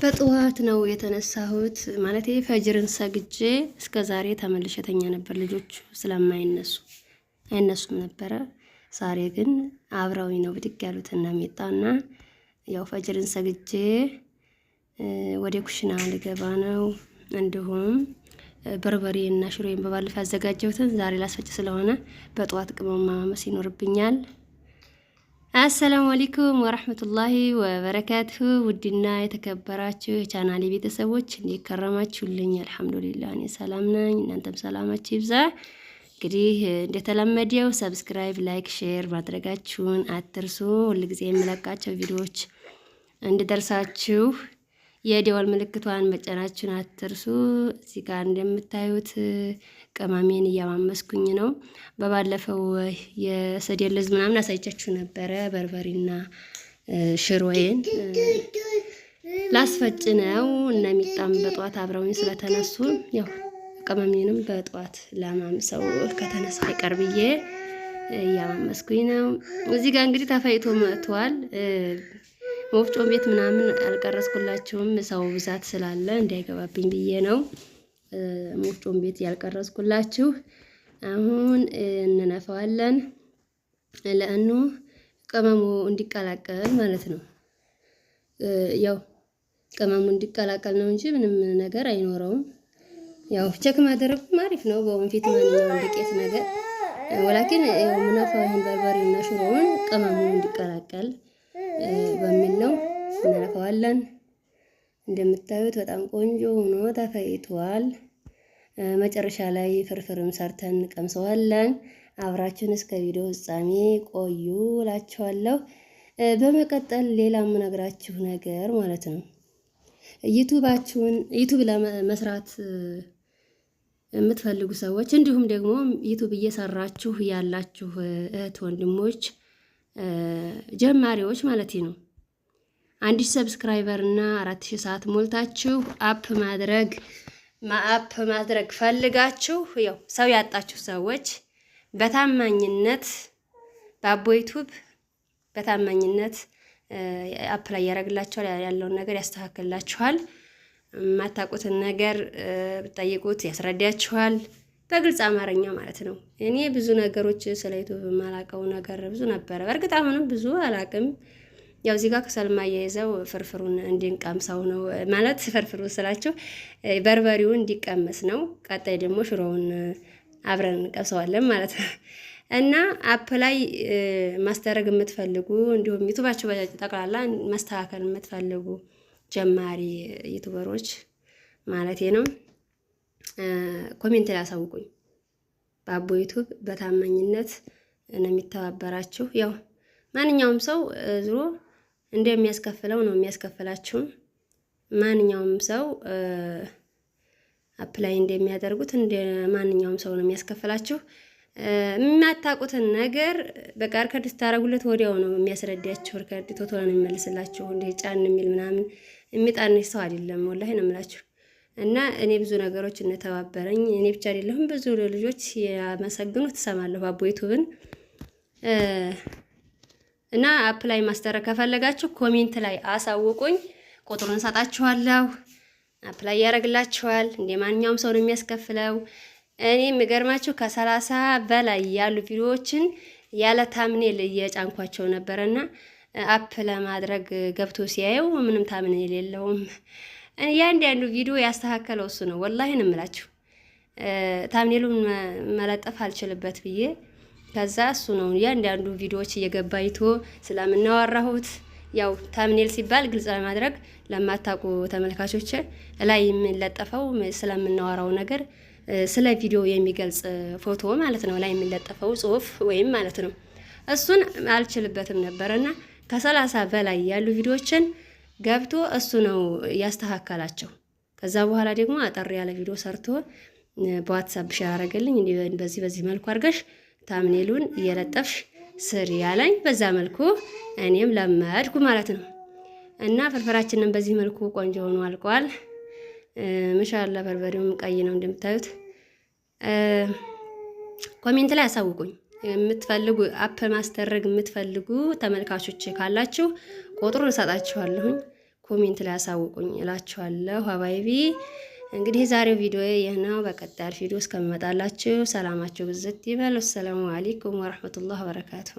በጠዋት ነው የተነሳሁት። ማለት ፈጅርን ሰግጄ እስከ ዛሬ ተመልሼ ተኛ ነበር። ልጆቹ ስለማይነሱ አይነሱም ነበረ። ዛሬ ግን አብረውኝ ነው ብድግ ያሉት እና ሜጣና ያው ፈጅርን ሰግጄ ወደ ኩሽና ልገባ ነው። እንዲሁም በርበሬ እና ሽሮዬን በባለፈ ያዘጋጀሁትን ዛሬ ላስፈጭ ስለሆነ በጠዋት ቅመም ማመስ ይኖርብኛል። السلام عليكم ورحمة الله وبركاته። ውድና የተከበራችሁ የቻናሌ ቤተሰቦች እንዴት ከረማችሁልኝ? الحمد لله እኔ ሰላም ነኝ፣ እናንተም ሰላማችሁ ይብዛ። እንግዲህ እንደተለመደው subscribe፣ like፣ share ማድረጋችሁን አትርሱ። ሁልጊዜ የምለቃቸው ቪዲዮዎች እንዲደርሳችሁ የደወል ምልክቷን መጫናችሁን አትርሱ። እዚህ ጋር እንደምታዩት ቅመሜን እያማመስኩኝ ነው። በባለፈው የሰዴለዝ ምናምን አሳይቻችሁ ነበረ። በርበሬና ሽሮዬን ላስፈጭ ነው እና ሚጣም በጠዋት አብረውኝ ስለተነሱ ያው ቅመሜንም በጠዋት ለማምሰው ከተነሳ አይቀር ብዬ እያማመስኩኝ ነው። እዚህ ጋር እንግዲህ ተፈይቶ መጥቷል። ወፍጮ ቤት ምናምን አልቀረጽኩላችሁም ሰው ብዛት ስላለ እንዳይገባብኝ ብዬ ነው ወፍጮ ቤት ያልቀረጽኩላችሁ። አሁን እንነፋዋለን ለእኑ ቅመሙ እንዲቀላቀል ማለት ነው። ያው ቅመሙ እንዲቀላቀል ነው እንጂ ምንም ነገር አይኖረውም። ያው check ማድረጉም አሪፍ ነው። በወንፊት ማንኛውም ዱቄት ነገር ولكن ያው ምነፋው ይሄን በርበሬና ሽሮውን ቅመሙ እንዲቀላቀል በሚል ነው እናነፋዋለን። እንደምታዩት በጣም ቆንጆ ሆኖ ተፈይቷል። መጨረሻ ላይ ፍርፍርም ሰርተን እንቀምሰዋለን። አብራችሁን እስከ ቪዲዮ ፍጻሜ ቆዩ እላችኋለሁ። በመቀጠል ሌላ የምነግራችሁ ነገር ማለት ነው ዩቱባችሁን ዩቱብ ለመስራት የምትፈልጉ ሰዎች እንዲሁም ደግሞ ዩቱብ እየሰራችሁ ያላችሁ እህት ወንድሞች ጀማሪዎች ማለት ነው። 1000 subscriber እና 4000 ሰዓት ሞልታችሁ up ማድረግ ፈልጋችሁ ያው ሰው ያጣችሁ ሰዎች በታማኝነት በአቦ ዩቱብ በታማኝነት apply ያደርግላችኋል፣ ያለውን ነገር ያስተካክልላችኋል። የማታውቁትን ነገር ብትጠይቁት ያስረዳችኋል። በግልጽ አማርኛ ማለት ነው። እኔ ብዙ ነገሮች ስለ ዩቱብ የማላውቀው ነገር ብዙ ነበረ። በእርግጥ አሁንም ብዙ አላውቅም። ያው እዚህ ጋር ከሰል ማያይዘው ፍርፍሩን እንዲንቀምሰው ነው ማለት ፍርፍሩ ስላችሁ በርበሬውን እንዲቀመስ ነው። ቀጣይ ደግሞ ሽሮውን አብረን እንቀምሰዋለን ማለት ነው። እና apply ማስደረግ የምትፈልጉ እንዲሁም ዩቱባችሁ ጠቅላላ ማስተካከል የምትፈልጉ ጀማሪ ዩቱበሮች ማለት ነው comment ላይ አሳውቁኝ። በአቦ ዩቱብ በታማኝነት ነው የሚተባበራችሁ። ያው ማንኛውም ሰው ዝሮ እንደሚያስከፍለው ነው የሚያስከፍላችሁም። ማንኛውም ሰው apply እንደሚያደርጉት እንደ ማንኛውም ሰው ነው የሚያስከፍላችሁ። የማታውቁትን ነገር በቃ record ስታደርጉለት ወዲያው ነው የሚያስረዳችሁ። record ቶሎ ነው የሚመልስላችሁ። እንደ ጫን የሚል ምናምን የሚጣንሽ ሰው አይደለም። والله ነው የምላችሁ። እና እኔ ብዙ ነገሮች እንተባበረኝ እኔ ብቻ አይደለሁም ብዙ ልጆች ያመሰግኑ ትሰማለሁ አቦ ዩቱብን። እና apply ማስደረግ ከፈለጋችሁ comment ላይ አሳውቁኝ፣ ቁጥሩን እሰጣችኋለሁ። apply ያደርግላችኋል። እንደ ማንኛውም ሰው ነው የሚያስከፍለው። እኔ የሚገርማችሁ ከ30 በላይ ያሉ ቪዲዮዎችን ያለ thumbnail እየጫንኳቸው ነበረና up ለማድረግ ገብቶ ሲያየው ምንም thumbnail የለውም። እያንዳንዱ ቪዲዮ ያስተካከለው እሱ ነው። والله ነው የምላችሁ። Thumbnail ኡን መለጠፍ አልችልበት ብዬ ከዛ እሱ ነው እያንዳንዱ ቪዲዮዎች እየገባ አይቶ ስለምናወራሁት ያው thumbnail ሲባል ግልጽ ለማድረግ ለማታውቁ ተመልካቾች ላይ የሚለጠፈው ስለምናወራው ነገር ስለ ቪዲዮ የሚገልጽ ፎቶ ማለት ነው። ላይ የሚለጠፈው ጽሁፍ ወይም ማለት ነው። እሱን አልችልበትም ነበረና ከ30 በላይ ያሉ ቪዲዮዎችን ገብቶ እሱ ነው ያስተካከላቸው። ከዛ በኋላ ደግሞ አጠር ያለ ቪዲዮ ሰርቶ በዋትሳፕ share አደረገልኝ። እንዲህ በዚህ በዚህ መልኩ አድርገሽ thumbnail ኡን እየለጠፍሽ ስሪ ያለኝ፣ በዛ መልኩ እኔም ለመድኩ ማለት ነው። እና ፍርፍራችንን በዚህ መልኩ ቆንጆ ሆኖ አልቋል። ما شاء الله በርበሬውም ቀይ ነው እንደምታዩት። Comment ላይ አሳውቁኝ የምትፈልጉ up ማስደረግ የምትፈልጉ ተመልካቾች ካላችሁ ቁጥሩን እሰጣችኋለሁኝ። Comment ላይ አሳውቁኝ እላችኋለሁ። حبايبي እንግዲህ የዛሬው ቪዲዮ ይህ ነው። በቀጣይ ቪዲዮ እስከምመጣላችሁ ሰላማችሁ ብዝት ይበል። السلام عليكم ورحمة الله وبركاته።